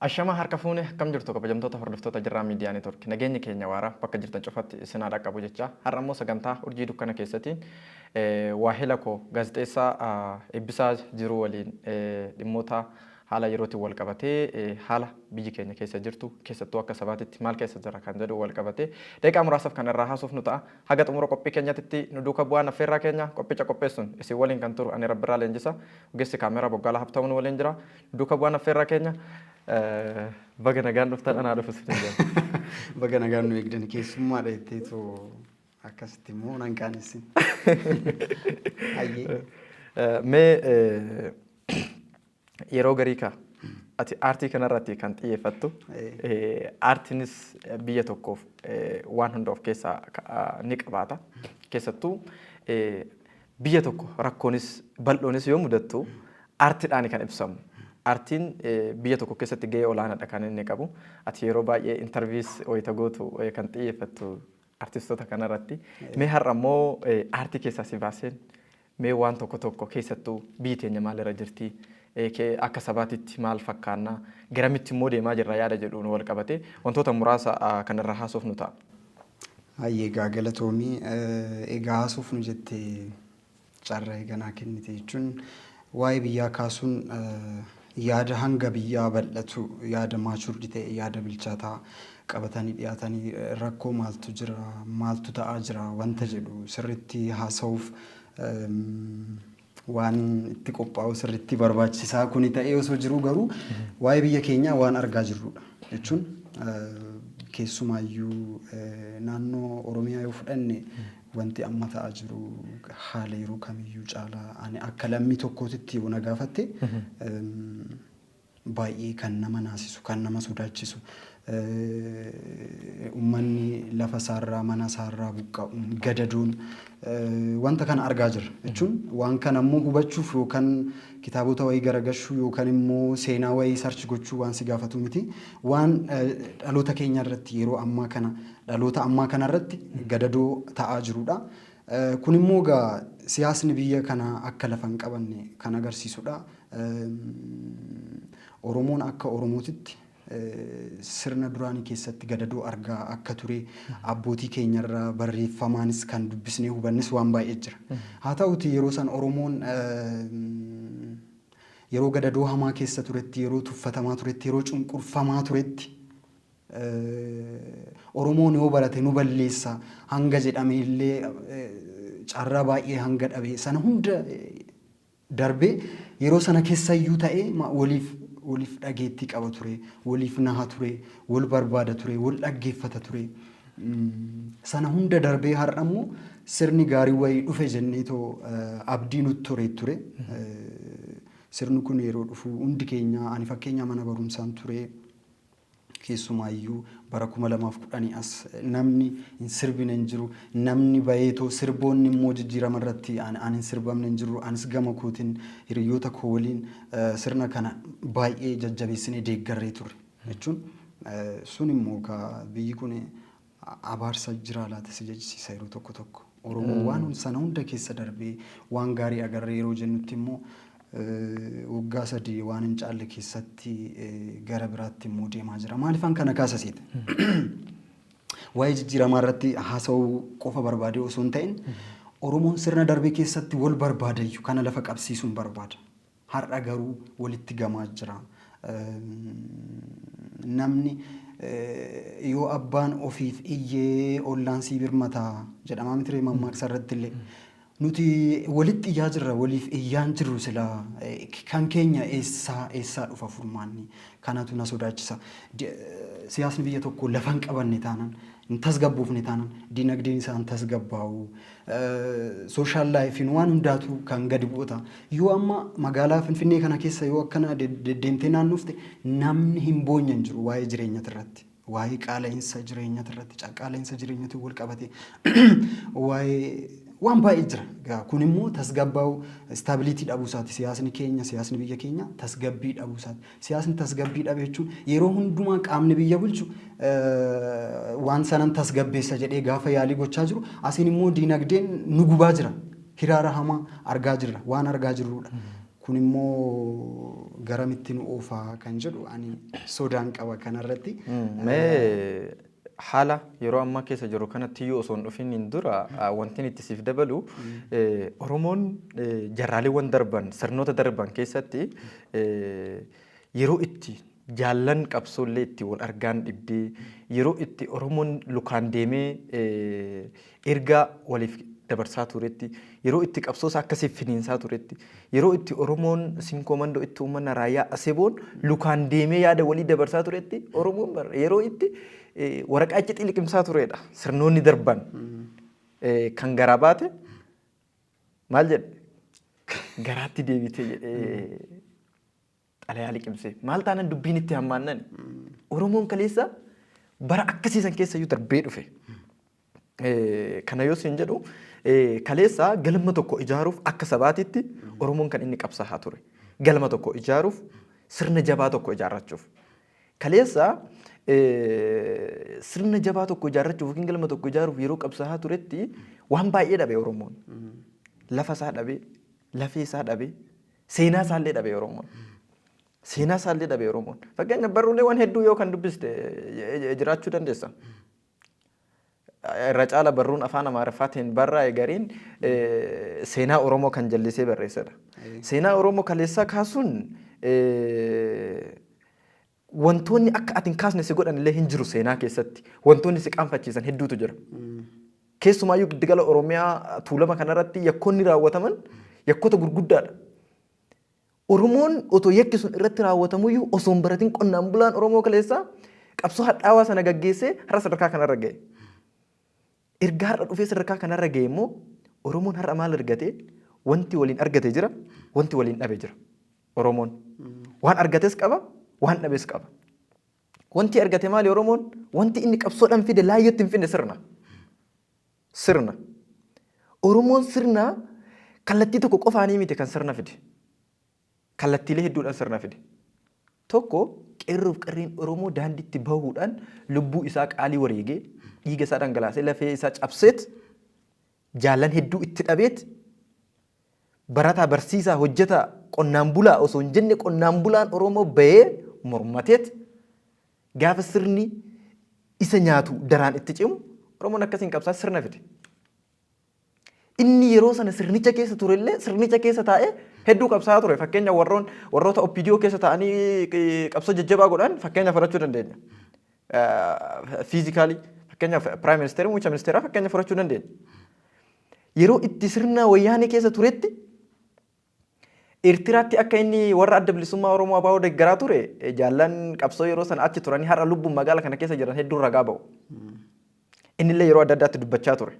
Ashamaa, harka fuune, akkam jirtu kabajamtoota hordoftoota Jirraa Miidiyaa Neetwork? Nageenyi keenya waara bakka jirtan cufatti isin haa dhaqqabu jecha, har'a immoo sagantaa Urjii Dukkana keessatiin waahila koo gaazexeessaa Eebbisaa Jiruu waliin dhimmoota haala yerootiin wal qabatee, haala biyyi keenya keessa jirtu, keessattuu akka sabaatitti maal keessa jira kan jedhu wal qabatee daqiiqaa muraasaaf kan irraa haasofnu ta'a. Haga xumura qophii keenyatitti nu duuka bu'aan affeerraa keenya. Qophicha qopheessuun isin waliin kan turu ani Rabbirraa Leenjisa. Ogeessi kaameeraa Boggaalaa Habtamuun waliin jira. Duuka bu'aan affeerraa keenya. Baga nagaan dhuftan, anaa dhufu sin jedha. Baga nagaan nu eegdan. Keessummaadha jetteetu akkasitti immoo nan qaanessin. Hayyee. Mee yeroo garii ka ati aartii kanarratti kan xiyyeeffattu, aartiinis biyya tokkoof waan hunda of keessaa ni qabaata. Keessattuu biyya tokko rakkoonis bal'oonis yoo mudattu aartiidhaan kan ibsamu. Aartiin biyya tokko keessatti gahee olaanaadha kan inni qabu. Ati yeroo baay'ee interviews wayita gootu kan xiyyeeffattu artistoota kanarratti. Mee har'a immoo aartii keessaa si baaseen mee waan tokko tokko, keessattuu biyyi teenya maalirra jirti, akka sabaatitti maal fakkaanna, garamitti immoo deemaa jirra yaada jedhuun wal qabate wantoota muraasa kan irraa haasofnu ta'a. Hayyee, egaa galatoomii. Egaa haasofnu jettee carraa eeganaa kennite jechuun, waa'ee biyyaa kaasuun yaada hanga biyyaa bal'atu, yaada matured ta'e, yaada bilchaataa qabatanii dhiyaatanii, rakkoo maaltu jira, maaltu ta'aa jira wanta jedhu sirriitti haasa'uuf waan itti qophaa'u sirriitti barbaachisaa. Kuni ta'ee osoo jiruu garuu waa'ee biyya keenyaa waan argaa jirrudha jechuun, keessumaayyuu naannoo Oromiyaa yoo fudhanne, wanti amma ta'aa jiru haala yeroo kamiyyuu caalaa, ani akka lammii tokkootitti yoo na gaafatte, baay'ee kan nama naasisu, kan nama sodaachisu, uummanni lafa isaarraa, mana isaarraa buqqa'uun, gadadoon, wanta kana argaa jirra jechuun, waan kana immoo hubachuuf yookaan kitaabota wayii garagashuu yookaan immoo seenaa wayii search gochuu waan si gaafatu miti. Waan dhaloota keenya irratti, yeroo ammaa kana, dhaloota ammaa kana irratti gadadoo ta'aa jirudha. Kun immoo egaa siyaasni biyya kanaa akka lafa hin qabanne kan agarsiisudha. Oromoon akka Oromootitti sirna duraanii keessatti gadadoo argaa akka ture abbootii keenyarraa barreeffamaanis kan dubbisnee hubannis waan baay'ee jira. Haa ta'uti, yeroo san Oromoon yeroo gadadoo hamaa keessa turetti, yeroo tuffatamaa turetti, yeroo cunqurfamaa turetti, Oromoon yoo barate nu balleessa hanga jedhame illee, carraa baay'ee hanga dhabe sana hunda darbee, yeroo sana keessayyuu ta'ee waliif dhageettii qaba ture, waliif naha ture, wal barbaada ture, wal dhaggeeffata ture. Sana hunda darbee har'a immoo sirni gaarii wayii dhufe jenneetoo abdii nutti ture ture. Sirni kun yeroo dhufu hundi keenya, ani fakkeenya mana barumsaan ture. Keessumaayyuu bara 2010 as namni hin sirbine hin jiru. Namni baheetoo sirboonni immoo jijjiirama irratti ani hin sirbamne hin jiru. Anis gama kootiin hiriyoota koo waliin sirna kana baay'ee jajjabeessinee deeggarree turre. Jechuun sun immoo biyyi kun abaarsa jira laata si jechisiisa yeroo tokko tokko. Oromoo waan sana hunda keessa darbee waan gaarii agarree yeroo jennutti immoo waggaa 3 waan hin caalle keessatti gara biraatti immoo deemaa jira. Maaliifan kana kaasa seete? Waa'ee jijjiiramaa irratti haasa'uu qofa barbaadee osoo hin ta'in, Oromoon sirna darbee keessatti wal barbaadayyu kana lafa qabsiisuun barbaada. Har'a garuu walitti gamaa jira. Namni yoo abbaan ofiif iyyee ollaan sii birmataa jedhamaa miti mammaaksa irratti illee. Nuti walitti iyyaa jirra, waliif iyyaan jirru. Silaa kan keenya eessaa eessaa dhufa furmaanni? Kanatu na sodaachisa. Siyaasni biyya tokko lafa hin qabanne taanaan, hin tasgabboofne taanaan, dinagdeen isaa hin tasgabbaa'u. Social lifeiin waan hundaatu kan gadi bu'uta. Yoo amma magaalaa Finfinnee kana keessa yoo akkana deddeemtee naannofte, namni hin boonye hin jiru waa'ee jireenyati irratti. Waa'ee qaala'insa jireenyati irratti, qaala'insa jireenyatiin wal qabate waa'ee waan baay'ee jira. Egaa kun immoo tasgabbaa'u, stability dhabuu isaati. Siyaasni keenya, siyaasni biyya keenya tasgabbii dhabuu isaati. Siyaasni tasgabbii dhabe jechuun yeroo hundumaa qaamni biyya bulchu waan sanan tasgabbeessa jedhee gaafa yaalii gochaa jiru, asiin immoo diinagdeen nu gubaa jira. Hiraara hamaa argaa jirra. Waan argaa jirrudha. Kun immoo garamitti nu oofaa kan jedhu ani sodaan qaba kanarratti. Mee haala yeroo ammaa keessa jiru kanatti iyyuu osoo hin dhufiniin dura, wanti itti siif dabalu, Oromoon jarraaleewwan darban, sirnoota darban keessatti yeroo itti jaallan qabsoollee itti wal argaan dhibdee, yeroo itti Oromoon lukaan deemee ergaa waliif dabarsaa turetti, yeroo itti qabsoosa akkasiif finiinsaa turetti, yeroo itti Oromoon Sinkoo Mandoo itti uummanna Raayyaa Aseboon lukaan deemee yaada walii dabarsaa turetti, Oromoon bara yeroo itti waraqaa iccitii liqimsaa turedha. Sirnoonni darban kan garaa baate maal jedhe, garaatti deebite jedhee xalayaa liqimsee maal taanan dubbiin itti hammaannan. Oromoon kaleessa bara akkasiisan keessa iyyuu darbee dhufe. Kana yoo siin jedhu, kaleessa galma tokko ijaaruuf akka sabaatitti Oromoon kan inni qabsaa'aa ture. Galma tokko ijaaruuf, sirna jabaa tokko ijaarrachuuf. Kaleessa sirna jabaa tokko ijaarrachuuf yookiin galma tokko ijaaruuf yeroo qabsaa'aa turetti waan baay'ee dhabe Oromoon. Lafa isaa dhabe, lafee isaa dhabe, seenaa isaallee dhabe Oromoon. Seenaa isaallee dhabe Oromoon. Fakkeenyaaf, barruuleewwan hedduu yoo kan dubbiste jiraachuu dandeessa. Irra caala barruun afaan Amaariffaatiin barraa'e gariin seenaa Oromoo kan jallisee barreessedha. Seenaa Oromoo kaleessaa kaasuun wantoonni akka ati hin kaasne si godhan illee hin jiru seenaa keessatti. Wantoonni si qaanfachiisan hedduutu jira. Keessumaayyuu giddugala Oromiyaa Tuulama kanarratti yakkoonni raawwataman yakkoota gurguddaadha. Oromoon otoo yakki sun irratti raawwatamuyyuu osoo hin baratin qonnaan bulaan Oromoo kaleessaa qabsoo hadhaawaa sana gaggeessee har'a sadarkaa kanarra ga'e. Erga har'a dhufee sadarkaa kanarra ga'e immoo Oromoon har'a maal argate? Wanti waliin argate jira, wanti waliin dhabe jira. Oromoon waan argates qaba, waan dhabes qaba. Wanti argate maali Oromoon? Wanti inni qabsoodhaan fide laayyootti hin fidne sirna. Sirna. Oromoon sirna kallattii tokko qofaanii miti kan sirna fide. Kallattiilee hedduudhaan sirna fide. Tokko, qeerroof qarreen Oromoo daandiitti bahuudhaan lubbuu isaa qaalii wareegee, dhiiga isaa dhangalaasee, lafee isaa cabseet, jaallan hedduu itti dhabeet, barataa, barsiisaa, hojjetaa, qonnaan bulaa osoo hin jenne qonnaan bulaan Oromoo bahee mormateet gaafa sirni isa nyaatu daraan itti cimu Oromoon akkasiin qabsaa sirna fide. Inni yeroo sana sirnicha keessa turellee sirnicha keessa taa'ee hedduu qabsaa'aa ture. Fakkeenya warroon warroota OPDO keessa taa'anii qabsoo jajjabaa godhan fakkeenya fudhachuu dandeenya. Physically, fakkeenyaaf, prime minister, muummicha ministeeraa fakkeenya fudhachuu dandeenya. Yeroo itti sirna Wayyaanee keessa turetti Eertiraatti akka inni warra Adda Bilisummaa Oromoo ABO deeggaraa ture jaallan qabsoo yeroo sana achi turanii har'a lubbuun magaala kana keessa jiran hedduun ragaa ba'u. Innillee yeroo adda addaatti dubbachaa ture.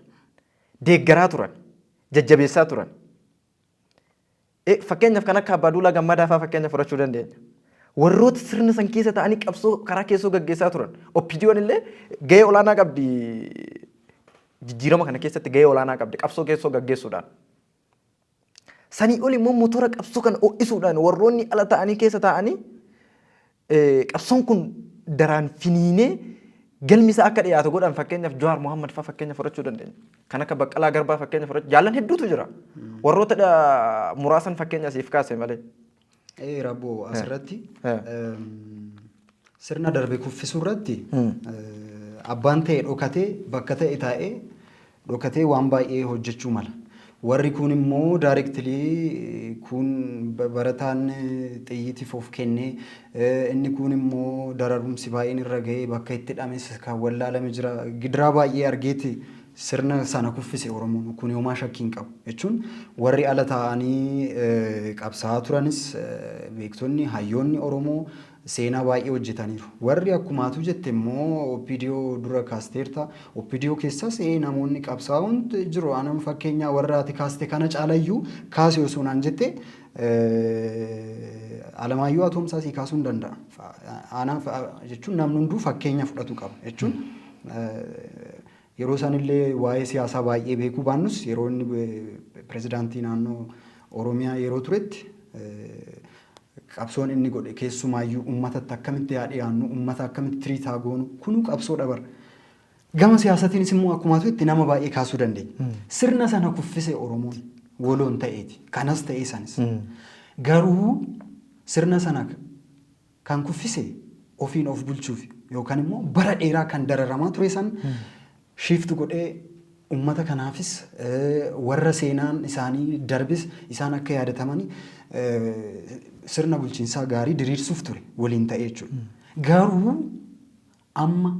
Deeggaraa turan. Jajjabeessaa turan. Fakkeenyaaf kan akka Abbaa Duulaa Gammadaa fa'aa fakkeenya fudhachuu dandeenya. Warroota sirna san keessa ta'anii qabsoo karaa keessoo gaggeessaa turan. OPDOn illee gahee olaanaa qabdi. Jijjiirama kana keessatti gahee olaanaa qabdi qabsoo keessoo gaggeessuudhaan. Sanii ol immoo motora qabsoo kana ho'isuudhaan warroonni ala ta'anii keessa ta'anii qabsoon kun daraan finiinee galmi isaa akka dhiyaatu godhan, fakkeenyaaf Jawaar Mohammad fa'aa fakkeenya fudhachuu dandeenya. Kan akka Baqqalaa Garbaa fakkeenya fudhachuu, jaallan hedduutu jira. Warroota muraasan fakkeenya siif kaase malee. Ee Rabboo, asirratti sirna darbe kuffisuu irratti abbaan ta'e dhokatee bakka ta'e taa'ee dhokatee waan baay'ee hojjechuu mala. Warri kun immoo directly kun barataan xiyyiitiif of kennee, inni kun immoo dararumsi baay'een irra ga'ee bakka itti hidhames kan wallaalame jira. Gidiraa baay'ee argeeti sirna sana kuffise Oromoon, kun homaa shakkii hin qabu. Jechuun warri ala taa'anii qabsaa'aa turanis beektonni, hayyoonni Oromoo seenaa baay'ee hojjetaniiru. Warri akkumaatu jette immoo OPDO dura kaasteerta. OPDO keessas namoonni qabsaa'uun jiru. Anam fakkeenyaa warra ati kaaste kana caalayyuu kaase osoo naan jette Alamaayyoo Atoomsaa sii kaasuu hin danda'a. Anaaf jechuun namni hunduu fakkeenya fudhatu qaba. Jechuun yeroo sanillee waa'ee siyaasaa baay'ee beekuu baannus, yeroo inni pirezidaantii naannoo Oromiyaa yeroo turetti qabsoon inni godhe, keessumaayyuu uummatatti akkamitti haa dhiyaannu, uummata akkamitti treat haa goonu, kunuu qabsoodha bara. Gama siyaasatiinis immoo akkuma itti nama baay'ee kaasuu dandeenya. Sirna sana kuffise Oromoon waloon ta'eeti. Kanas ta'ee sanis. Garuu sirna sana kan kuffise ofiin of bulchuuf yookaan immoo bara dheeraa kan dararamaa ture san shift godhee ummata kanaafis, warra seenaan isaanii darbis isaan akka yaadatamanii sirna bulchiinsaa gaarii diriirsuuf ture waliin ta'ee jechuudha. Garuu amma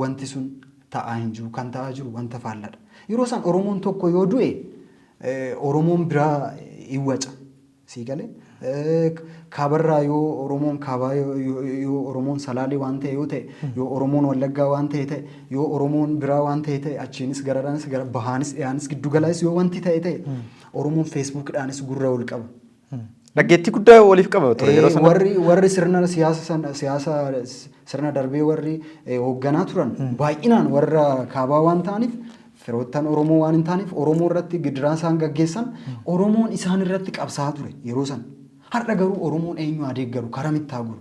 wanti sun ta'aa hin jiru. Kan ta'aa jiru wanta faalladha. Yeroo san Oromoon tokko yoo du'e, Oromoon biraa hin waca. Sii galee? Kaabarraa yoo Oromoon kaabaa, yoo Oromoon Salaalee waan ta'e yoo ta'e, yoo Oromoon Wallaggaa waan ta'e ta'e, yoo Oromoon biraa waan ta'e ta'e, achiinis gararaanis, gara bahaanis, dhiyaanis, giddugalaas yoo wanti ta'e ta'e, Oromoon Facebookidhaanis gurra ol qaba. Dhaggeettii guddaa waliif qaba ture yeroo sana. Warri sirna siyaasa sana, siyaasa sirna darbee warri hoogganaa turan baay'inaan warra kaabaa waan ta'aniif, firoottan Oromoo waan hin taaneef, Oromoo irratti gidiraa isaan gaggeessan, Oromoon isaan irratti qabsaa'aa ture yeroo san. Har'a garuu Oromoon eenyu haa deeggaru, karamitti haa goru?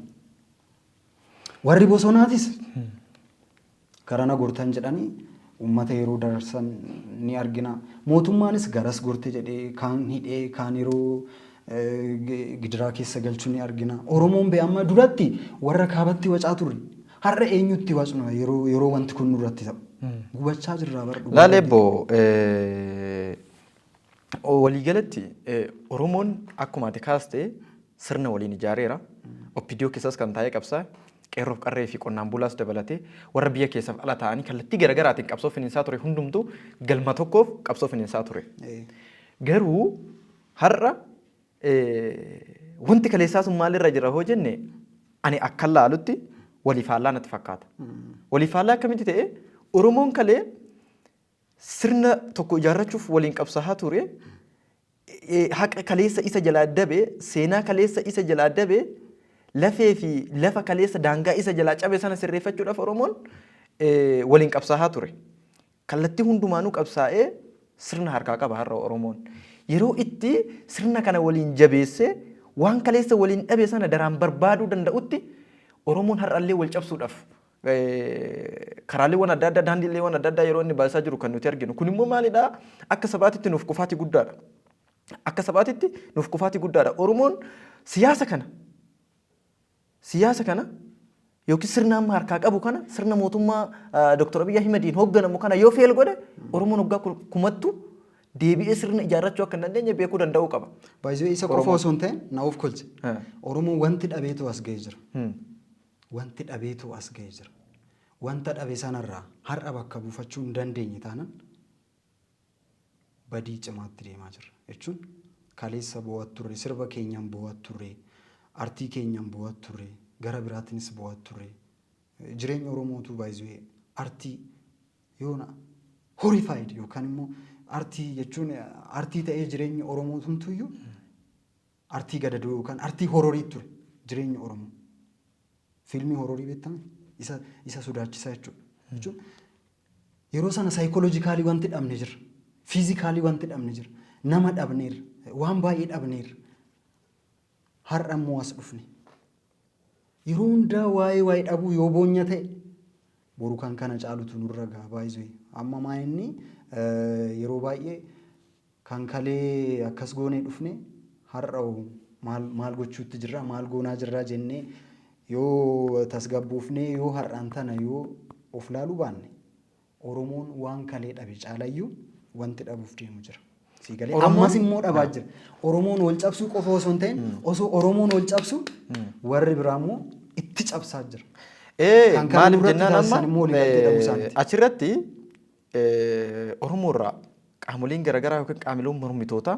Warri bosonaatis garana gortan jedhanii uummata yeroo dararsan ni argina. Mootummaanis garas gorte jedhee kaan hidhee, kaan yeroo gidiraa keessa galchu ni argina. Oromoon bee amma duratti warra kaabatti wacaa turre. Har'a eenyutti wacnu yeroo wanti kun nurratti ta'u? Gubachaa jirra bara dhugaa. Laalee boo, waliigalatti Oromoon akkuma ati kaaste sirna waliin ijaareera. OPDO keessas kan taa'ee qabsaa qeerroof qarree fi qonnaan bulaas dabalatee warra biyya keessaaf ala ta'anii kallattii garaagaraatiin qabsoo finiinsaa ture hundumtuu galma tokkoof qabsoo finiinsaa ture. Garuu har'a wanti kaleessaa sun maalirra jira hoo jenne, ani akkan laalutti walii faallaa natti fakkaata. Walii faallaa akkamitti ta'e? Oromoon kalee sirna tokko ijaarrachuuf waliin qabsaa'aa ture. Haqa kaleessa isa jalaa dabe, seenaa kaleessa isa jalaa dabe, lafee fi lafa kaleessa daangaa isa jalaa cabe sana sirreeffachuudhaaf Oromoon waliin qabsaa'aa ture. Kallattii hundumaanuu qabsaa'ee sirna harkaa qaba har'a Oromoon. Yeroo itti sirna kana waliin jabeessee waan kaleessa waliin dhabe sana daraan barbaaduu danda'utti, Oromoon har'allee wal cabsuudhaaf karaaleewwan adda addaa, daandiileewwan adda addaa yeroo inni baasaa jiru kan nuti arginu. Kun immoo maalidhaa? Akka sabaatitti nuuf kufaatii guddaadha. Akka sabaatitti nuuf kufaatii guddaadha. Oromoon siyaasa kana yookiin sirna amma harkaa qabu kana, sirna mootummaa Dr. Abiy Ahimadiin hoogganamu kana yoo fail godhe, Oromoon waggaa kumattu deebi'ee sirna ijaarrachuu akka hin dandeenye beekuu danda'uu qaba. Baay'ee isa qofa osoo hin ta'in, na of kolche. Oromoon wanti dhabeetu as ga'ee jira. Wanti dhabeetu as ga'ee jira. Wanta dhabe sanarraa har'a bakka buufachuu hin dandeenye taanaan badii cimaatti deemaa jirra. Jechuun kaleessa bo'aa turre, sirba keenyaan bo'aa turre, artii keenyaan bo'aa turre, gara biraatiinis bo'aa turre. Jireenya Oromootu baay'ee artii yoona horrified yookaan immoo artii jechuun artii ta'ee jireenya Oromoo tumtuyyuu artii gadadoo yookaan artii horrorii ture jireenya Oromoo. Fiilmii horrorii beektame isa sodaachisaa jechuudha. Jechuun yeroo sana psychologically wanti dhabne jira. Physically wanti dhabne jira. Nama dhabneerra. Waan baay'ee dhabneerra. Har'a immoo as dhufne. Yeroo hundaa waa'ee dhabuu yoo boonya ta'e, boru kan kana caalutu nurra gaha baay'isuu. Amma maa inni yeroo baay'ee kan kalee akkas goonee dhufne, har'a maal maal gochuutti jirra, maal goonaa jirra jennee yoo tasgabboofnee, yoo har'aan tana yoo of laaluu baanne, Oromoon waan kalee dhabe caalayyuu wanti dhabuuf deemu jira. Sii galee? Ammas immoo dhabaa jira. Oromoon wal cabsuu qofa osoo hin ta'in, osoo Oromoon wal cabsu warri biraa immoo itti cabsaa jira. Kan kana Maaliif nurratti jennaan, taasisan amma immoo waliigaltee dhabuu isaaniiti. Achirratti Oromoo irraa qaamoleen garaagaraa yookiin qaamoleen mormitootaa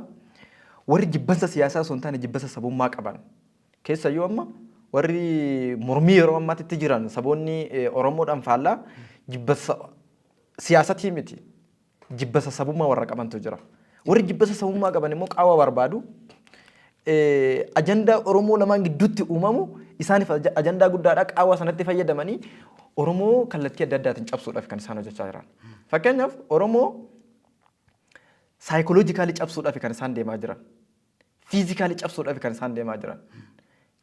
warri jibbansa siyaasaa osoo hin taane jibbansa sabummaa qaban, keessayyuu amma warri mormii yeroo ammaatti jiran saboonni Oromoodhaan faallaa jibbansa siyaasatii miti, jibbansa sabummaa warra qabantu jira. Warri jibbansa sabummaa qaban immoo qaawwa barbaadu. Ajandaa Oromoo lamaan gidduutti uumamu isaaniif ajandaa guddaadha. Qaawwa sanatti fayyadamanii Oromoo kallattii adda addaatiin cabsuudhaaf kan isaan hojjechaa jiran. Fakkeenyaaf, Oromoo psychologically cabsuudhaaf kan isaan deemaa jiran. Physically cabsuudhaaf kan isaan deemaa jiran.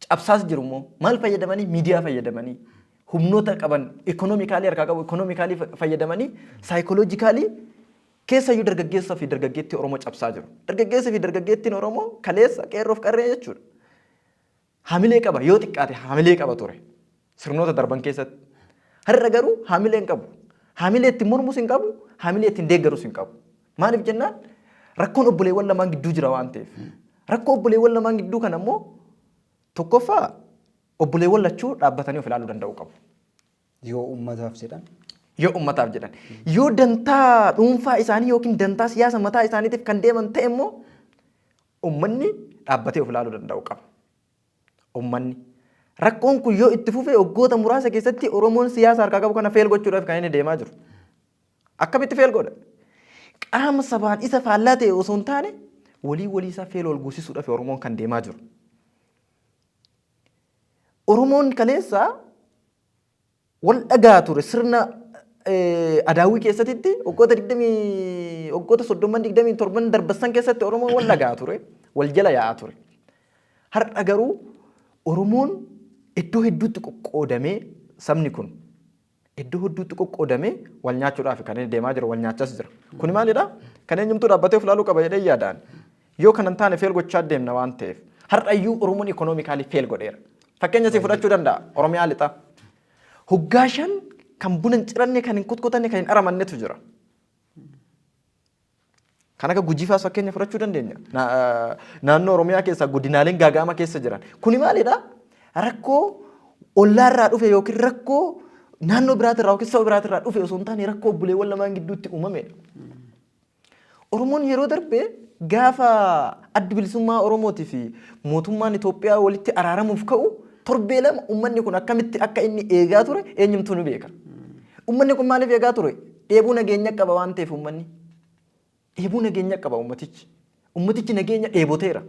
Cabsaas jiru immoo maal fayyadamanii? Miidiyaa fayyadamanii, humnoota qaban economically harkaa qabu economically fayyadamanii, psychologically keessayyuu dargaggeessaa fi dargaggeettii Oromoo cabsaa jiru. Dargaggeessaa fi dargaggeettiin Oromoo kaleessa qeerroof qarree jechuudha. Hamilee qaba, yoo xiqqaate hamilee qaba ture sirnoota darban keessatti. Har'a garuu hamilee hin qabu. Hamilee ittiin mormus hin qabu, hamilee ittiin deeggarus hin qabu. Maaliif jennaan, rakkoon obboleewwan lamaan gidduu jira waan ta'eef. Rakkoo obboleewwan lamaan gidduu kana immoo tokkoffaa obboleewwan lachuu dhaabbatanii of ilaaluu danda'uu qabu. Yoo uummataaf jedhan. Yoo uummataaf jedhan. Yoo dantaa dhuunfaa isaanii yookiin dantaa siyaasa mataa isaaniitiif kan deeman ta'e immoo uummanni dhaabbatee of ilaaluu danda'uu qaba. Uummanni. Rakkoon kun yoo itti fufe, waggoota muraasa keessatti Oromoon siyaasa harkaa qabu kana fail gochuudhaaf kan inni deemaa jiru. Akkamitti fail godha? Qaama sabaan isa faallaa ta'e osoo hin taane, walii walii isaa fail wal goosisuudhaaf Oromoon kan deemaa jiru. Oromoon kaleessa wal dhagaa ture. Sirna adaawwii keessatti waggoota 20, waggoota 30, 27 darbassan keessatti Oromoon wal dhagaa ture, wal jala yaa'aa ture. Har'a garuu Oromoon iddoo hedduutti qoqqoodamee, sabni kun iddoo hedduutti qoqqoodamee wal nyaachuudhaaf kan inni deemaa jiru, wal nyaachaas jira. Kuni maalidha? Kan eenyumtuu dhaabbatee of ilaaluu qaba jedhee yaadaan. Yoo kana hin taane fail gochaa deemna waan ta'eef. Har'ayyuu Oromoon economically fail godheera. Fakkeenya si fudhachuu danda'a. Oromiyaa lixaa. Hoggaa 5 kan buna hin ciranne, kan hin kutkutanne, kan hin aramannetu jira. Kan akka Gujii fa'aas fakkeenya fudhachuu dandeenya. Naannoo Oromiyaa keessaa godinaaleen gaaga'ama keessa jiran. Kuni maalidha? Rakkoo ollaarraa dhufe yookiin rakkoo naannoo biraatirraa yookiin saba biraatirraa dhufe osoo hin taane, rakkoo obboleewwan lamaan gidduutti uumamedha. Oromoon yeroo darbe gaafa Addi Bilisummaa Oromootii fi mootummaan Itoophiyaa walitti araaramuuf ka'u torbee 2 uummanni kun akkamitti akka inni eegaa ture eenyumtuu ni beeka. Uummanni kun maaliif eegaa ture? Dheebuu nageenya qaba waan ta'eef uummanni. Dheebuu nageenya qaba uummatichi. Uummatichi nageenya dheeboteera.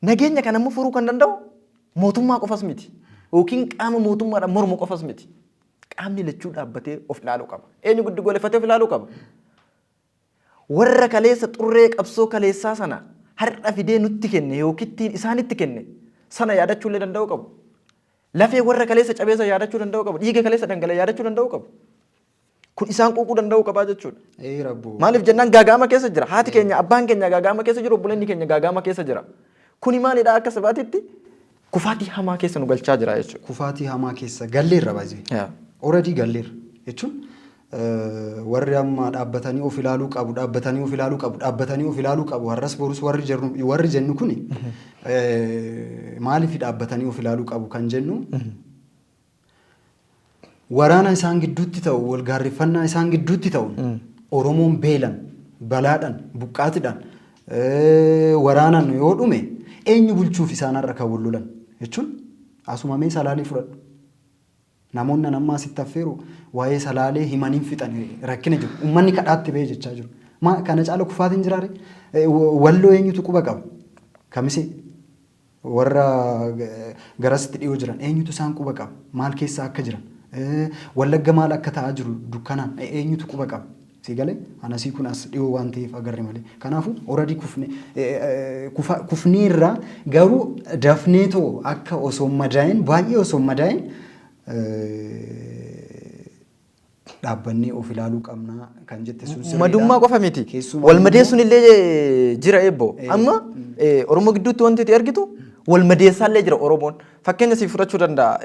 Nageenya kana immoo furuu kan danda'u mootummaa qofas miti. Yookiin qaama mootummaadhaan mormu qofas miti. Qaamni lachuu dhaabbatee of ilaaluu qaba. Eenyu giddu goleeffatee of ilaaluu qaba? Warra kaleessa xurree qabsoo kaleessaa sana har'a fidee nutti kenne yookiin ittiin isaanitti kenne sana yaadachuu illee danda'uu qabu. Lafee warra kaleessa cabeessa yaadachuu danda'uu qabu. Dhiiga kaleessa dhangala'e yaadachuu danda'uu qabu. Kun isaan quuquu danda'uu qabaa jechuudha. Ee rabboo. Maaliif jennaan gaaga'ama keessa jira. Haati keenya, abbaan keenya gaaga'ama keessa jiru, obboleonni keenya gaaga'ama keessa jira. Kuni maalidha? Akka sabaatitti kufaatii hamaa keessa nu galchaa jira jechuudha. Kufaatii hamaa keessa galleerra baay'ee. Already galleerra jechuun warri amma dhaabbatanii of ilaaluu qabu, dhaabbatanii of ilaaluu qabu, dhaabbatanii of ilaaluu qabu, har'as borus warri jennu kuni maaliif dhaabbatanii of ilaaluu qabu kan jennu, waraana isaan gidduutti ta'u, wal gaarreeffannaa isaan gidduutti ta'u, Oromoon beelan, balaadhaan, buqqaatidhaan, waraanaan yoo dhume eenyu bulchuuf isaan har'a kan wal lolan jechuun? Asumamee Salaalee fudhadhu. Namoonni amma asitti affeeru waa'ee Salaalee himaniin fixan, rakkina jiru. Uummanni kadhaatti bahee jechaa jiru. Maa kana caala kufaatiin jiraare? Walloo eenyutu quba qaba? Kamisee warra garasitti dhiyoo jiran eenyutu isaan quba qaba? Maal keessa akka jiran? Wallagga maal akka ta'aa jiru dukkanaan eenyutu quba qaba? Si galee, anasii kun as dhiyoo waan ta'eef agarre malee. Kanaafuu already kufne, kufneerra. Garuu dafnee too akka osoo hin madaa'in, baay'ee osoo hin madaa'in dhaabbannee of ilaaluu qabna kan jette sun sirriidha. Madummaa qofa miti. Keessumaa Wal madeessuun illee jira eebbo. Amma Oromoo gidduutti wanti itti argitu wal madeessaallee jira Oromoon. Fakkeenya siif fudhachuu danda'a.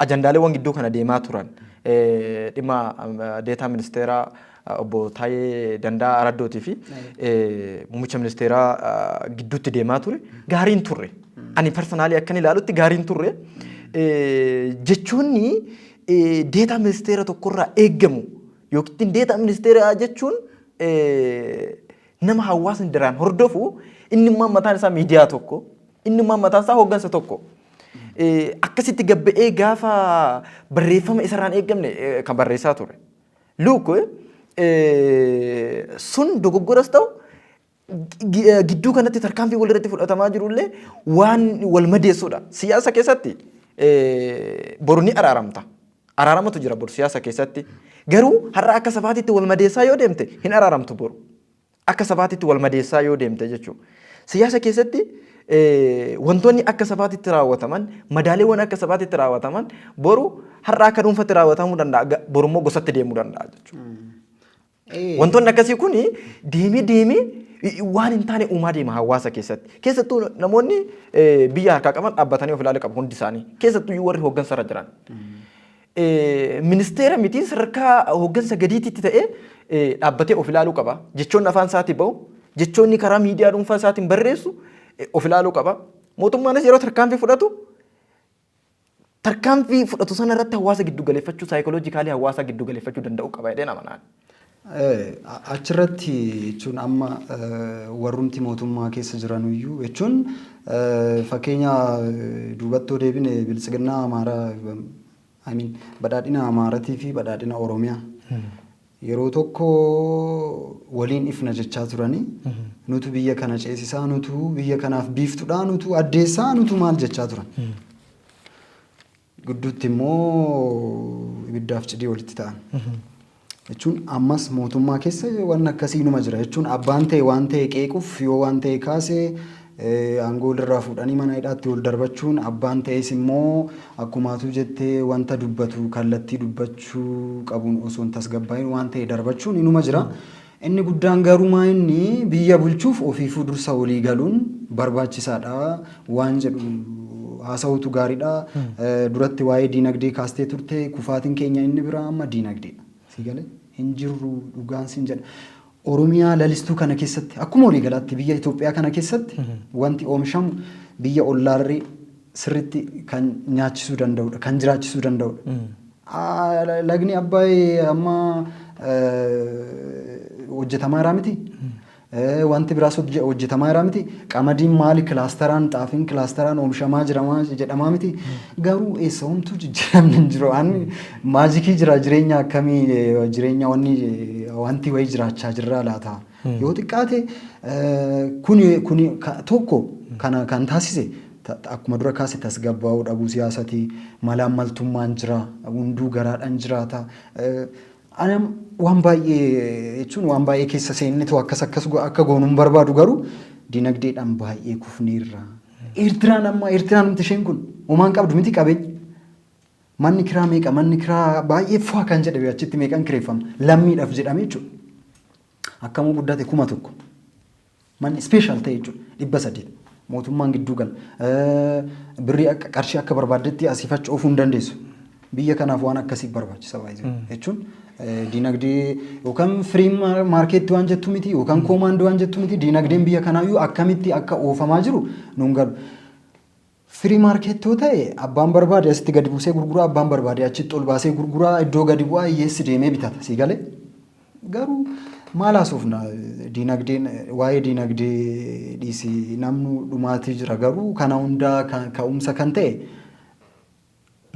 Ajandaaleewwan gidduu kana deemaa turan. Dhimma deetaa ministeeraa obbo Taayee Danda'a Araddootii fi muummicha ministeeraa gidduutti deemaa ture. Gaariin turre. Ani personally akkan ilaalutti gaariin turre. Jechoonni deetaa ministeera tokkorraa eeggamu yookiin deetaa ministeeraa jechuun nama hawaasni daraan hordofu, inni immoo mataan isaa miidiyaa tokko, inni immoo mataan isaa hooggansa tokko. Akkasitti gabba'ee gaafa barreeffama isarraan eeggamne kan barreessaa ture. Look, sun dogoggoras ta'u, gidduu kanatti tarkaanfii walirratti fudhatamaa jirullee waan wal madeessudha. Siyaasa keessatti boru ni araaramta. Araaramatu jira boru siyaasa keessatti. Garuu har'a akka sabaatitti wal madeessaa yoo deemte hin araaramtu boru. Akka sabaatitti wal madeessaa yoo deemte jechuudha. Siyaasa keessatti wantoonni akka sabaatitti raawwataman, madaaleewwan akka sabaatitti raawwataman boru har'a akka dhuunfatti raawwatamuu danda'a. Boru immoo gosatti deemuu danda'a jechuudha. Wantoonni akkasii kun deemee deemee waan hin taane uumaa deema hawaasa keessatti. Keessattuu namoonni biyya harkaa qaban dhaabbatanii of ilaaluu qabu hundi isaanii. Keessattuu warri hooggansa irra jiran. Ministeera miti, sadarkaa hooggansa gadiititti ta'ee dhaabbatee of ilaaluu qaba. Jechoonni afaan isaatii bahu, jechoonni karaa miidiyaa dhuunfaa isaatiin barreessu of ilaaluu qaba. Mootummaanis yeroo tarkaanfii fudhatu, tarkaanfii fudhatu sana irratti hawaasa giddu galeeffachuu, psychologically hawaasa giddu galeeffachuu danda'uu qaba jedhee nama naan. Achirratti jechuun amma warrumti mootummaa keessa jiranuyyuu jechuun, fakkeenya duubattoo deebine, Biltsiginnaa Amaaraa, I mean, badhaadhina Amaaratii fi badhaadhina Oromiyaa yeroo tokko waliin ifna jechaa turanii, nutu biyya kana ceesisaa, nutu biyya kanaaf biiftuudha, nutu addeessaa, nutu maal jechaa turan. Gidduutti immoo ibiddaaf cidii walitti ta'an. Jechuun ammas mootummaa keessa waan akkasii numa jira jechuun, abbaan ta'e waan ta'e qeequuf yoo waan ta'e kaase aangoo irraa fuudhanii mana hidhaatti ol darbachuun, abbaan ta'es immoo akkumaatu jettee wanta dubbatu kallattii dubbachuu qabuun osoo hin tasgabbaa'in waan ta'e darbachuun inuma jira. Inni guddaan garumaa inni biyya bulchuuf ofiifuu dursa walii galuun barbaachisaadha waan jedhu haasa'uutu gaariidha. Duratti waa'ee diinagdee kaastee turte. Kufaatiin keenya inni biraa amma diinagdeedha. Si galee hin jirru, dhugaan sin jedha. Oromiyaa lalistuu kana keessatti, akkuma waliigalaatti biyya Itoophiyaa kana keessatti, wanti oomishamu biyya ollaarree sirriitti kan nyaachisuu danda'udha, kan jiraachisuu danda'udha. Lagni Abbaay amma hojjetamaa jira miti. Wanti biraas hojjetamaa jira miti. Qamadiin maali clusteraan, xaafiin clusteraan oomishamaa jira jedhamaa miti. Garuu eessa homtuu jijjiiramni hin jiru. Ani magic jira, jireenya akkamii, jireenya wanni wanti wayii jiraachaa jirraa laata? Yoo xiqqaate kuni tokko kana kan taasise, akkuma dura kaase, tasgabbaa'uu dhabuu siyaasatii, malaammaltummaan jira, hunduu garaadhaan jiraata. Ani waan baay'ee jechuun waan baay'ee keessa seennetu akkas akkas akka goonu hin barbaadu, garuu dinagdeedhaan baay'ee kufneerra. Eertiraan amma, Eertiraan nuti isheen kun homaan qabdu miti qabeenya. Manni kiraa meeqa? Manni kiraa baay'ee fu'a kan jedhame achitti meeqan kireeffama? Lammiidhaaf jedhame jechuudha. Akkamuu guddate 1000. Manni special ta'e jechuudha 800. Mootummaan gidduu gala. Birrii akka qarshii akka barbaaddetti asii achi oofuu hin dandeessu. Biyya kanaaf waan akkasii barbaachisa baay'ee jechuun dinagdee yookaan free market waan jettu miti, yookaan command waan jettu miti. Dinagdeen biyya kanaayyuu akkamitti akka oofamaa jiru nuun galu. Free market yoo ta'e abbaan barbaade asitti gadi buusee gurguraa, abbaan barbaade achitti ol baasee gurguraa, iddoo gadi bu'aa hiyyeessi deemee bitata, sii galee. Garuu maal haasofna? Dinagdeen, waa'ee dinagdee dhiisi, namnu dhumaatii jira. Garuu kana hundaa ka'umsa kan ta'e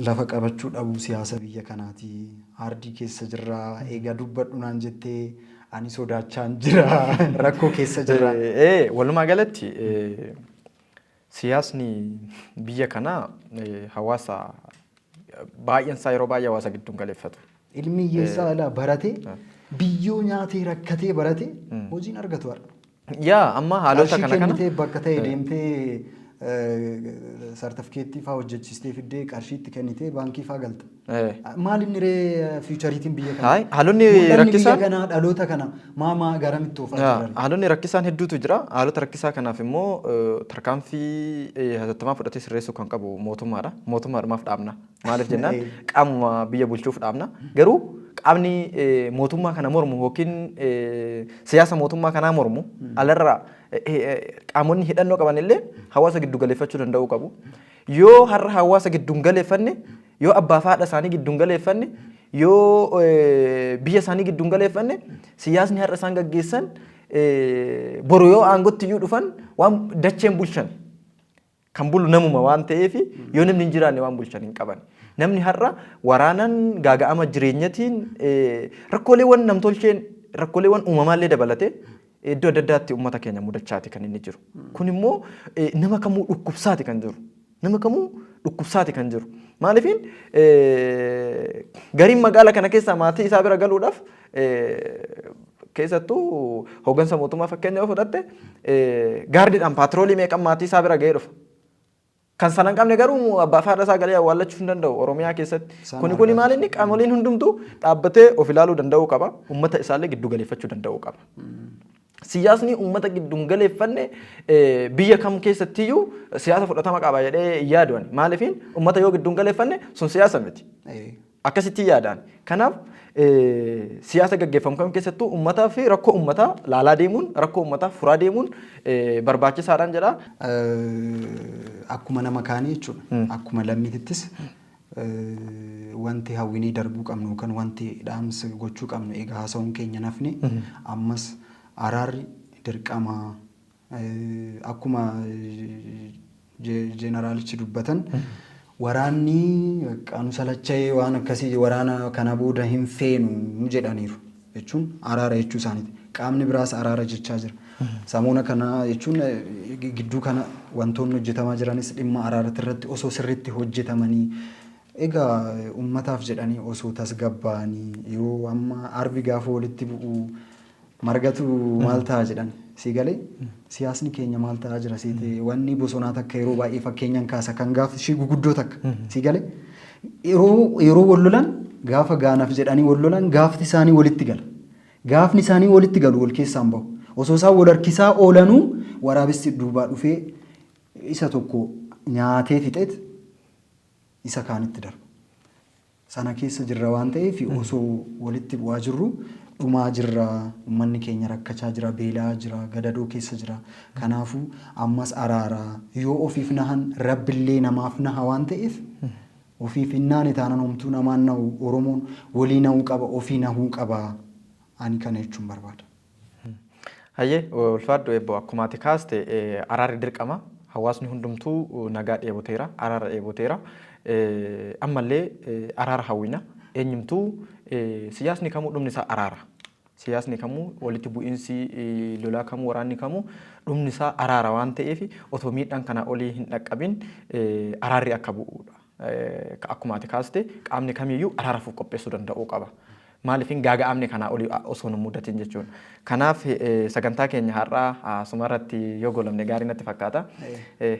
lafa qabachuu dhabuu siyaasa biyya kanaati. Aardii keessa jirra. Egaa dubbadhu naan jettee, ani sodaachaan jira. Rakkoo keessa jirra. Walumaa galatti siyaasni biyya kanaa hawaasa baay'een isaa yeroo baay'ee hawaasa gidduun galeeffatu. Ilmi hiyyeessaa alaa baratee, biyyoo nyaatee, rakkatee baratee hojiin argatu har'a. Yaa, amma haalota Qarshii kana kennitee bakka ta'e deemtee sartifikeettii fa'aa hojjechistee fiddee qarshii itti kennitee baankii fa'aa galta. Maal inni ree futureiitiin biyya kanaa? Hayi, haalonni Mul'anni rakkisaan biyya kanaa dhaloota kana maa maa garamitti oofaa Yaa, jirra? Haalonni rakkisaan hedduutu jira. Haalota rakkisaa kanaaf immoo tarkaanfii hatattamaa fudhatee sirreessuu kan qabu mootummaadha. Mootummaadhumaaf dhaabna. Maaliif jennaan, qaamuma biyya bulchuuf dhaabna. Garuu qaamni mootummaa kana mormu yookiin siyaasa mootummaa kanaa mormu alarraa qaamonni hidhannoo qaban illee hawaasa giddu galeeffachuu danda'uu qabu. Yoo har'a hawaasa giddu hin galeeffanne, yoo abbaa fi haadha isaanii giddu hin galeeffanne, yoo biyya isaanii giddu hin galeeffanne, siyaasni har'a isaan gaggeessan boru yoo aangootti iyyuu dhufan waan dacheen bulchan kan bulu namuma waan ta'eef, yoo namni hin jiraanne waan bulchan hin qaban. Namni har'a waraanaan gaaga'ama jireenyatiin, rakkooleewwan namtolcheen, rakkooleewwan uumamaallee dabalatee iddoo adda addaatti uummata keenya mudachaati kan inni jiru. Kun immoo nama kamuu dhukkubsaati kan jiru. Nama kamuu dhukkubsaati kan jiru. Maaliifin, gariin magaala kana keessaa maatii isaa bira galuudhaaf, keessattuu hooggansa mootummaa fakkeenya yoo fudhatte, guardiidhaan patrol meeqan maatii isaa bira ga'ee dhufa. Kan sana hin qabne garuu abbaa fi haadha isaa galee awwaallachuu hin danda'u Oromiyaa keessatti. Isaan Kuni kuni argaa maal inni qaamoleen hundumtuu dhaabbatee of ilaaluu danda'uu qaba. Uummata isaallee giddu galeeffachuu danda'uu qaba. Siyaasni uummata giddu hin galeeffanne biyya kam keessattiyyuu siyaasa fudhatama qaba jedhee hin yaadu ani. Maaliifiin uummata yoo giddu hin galeeffanne sun siyaasa miti. Akkasitti yaadaan. Kanaaf siyaasa gaggeeffamu kam keessattuu uummataa fi rakkoo uummataa laalaa deemuun rakkoo uummataa furaa deemuun barbaachisaadhaan jedha. Akkuma nama kaanii jechuudha. Akkuma lammiitittis wanti hawwinii darbuu qabnu yookaan wanti dhaamsa gochuu qabnu, egaa haasa'uun keenya nafni, ammas araarri dirqama. Akkuma jeeneraalichi dubbatan, waraanni nu salacha'ee waan akkasii, waraana kana booda hin feenu jedhaniiru jechuun araara jechuu isaaniiti. Qaamni biraas araara jechaa jira. Samoona kana jechuun gidduu kana wantoonni hojjetamaa jiranis dhimma araarati irratti osoo sirriitti hojjetamanii, egaa ummataaf jedhanii osoo tasgabbaa'anii, yoo amma arbi gaafa walitti bu'u margatu maal ta'a jedhan, si galee? Siyaasni keenya maal ta'aa jira seete? Wanni bosonaa takka yeroo baay'ee fakkeenyaan kaasa, kan gaafa ishii guguddoo takka, si galee? Yeroo wal lolan, gaafa gaanaaf jedhanii wal lolan, gaafti isaanii walitti gala. Gaafni isaanii walitti galu wal keessaan bahu. Osoo isaan wal harkisaa oolanuu waraabessi duubaa dhufee isa tokko nyaatee fixeet isa kaanitti darba. Sana keessa jirra waan ta'eef, osoo walitti bu'aa jirru dhumaa jirra. Uummanni keenya rakkachaa jira, beelaa jira, gadadoo keessa jira. Kanaafuu ammas araara. Yoo ofiif nahan Rabbillee namaaf naha waan ta'eef, ofiif hin naane taanan homtuu namaan nahu. Oromoon walii nahuu qaba, ofii nahuu qaba. Ani kana jechuun barbaada. Hayyee, ulfaadhu Eebboo. Akkuma ati kaaste, araarri dirqama. Hawaasni hundumtuu nagaa dheeboteera, araara dheeboteera. Ammallee araara hawwina. Eenyumtuu, siyaasni kamuu dhumni isaa araara. Siyaasni kamuu, walitti bu'iinsi lolaa kamuu, waraanni kamuu dhumni isaa araara waan ta'eef, otoo miidhaan kanaa olii hin dhaqqabin araarri akka bu'uudha. Akkuma ati kaaste, qaamni kamiyyuu araaraaf of qopheessuu danda'uu qaba. Maaliifin gaaga'amni kanaa olii osoo nu mudatin jechuudha. Kanaaf sagantaa keenya har'aa asuma irratti yoo goolabne gaarii natti fakkaata.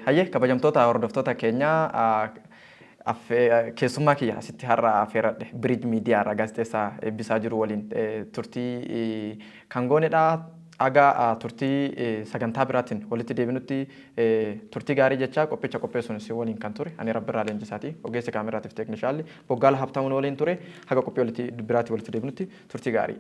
Hayyee, kabajamtoota hordoftoota keenyaa, keessummaa kiyya asitti har'a affeerradhe Biriij Miidiyaa irraa gaazexeessaa Eebbisaa jiru waliin turtii kan goonedha. Haga turtii sagantaa biraatiin walitti deebinutti turtii gaarii jechaa, qophicha qopheessuun isin waliin kan ture ani Rabbirraa Leenjisaati. Ogeessi kaameraatiif teeknishaalli Boggaala Habtaamuun waliin ture. Haga qophii walitti biraatiin walitti deebinutti turtii gaarii.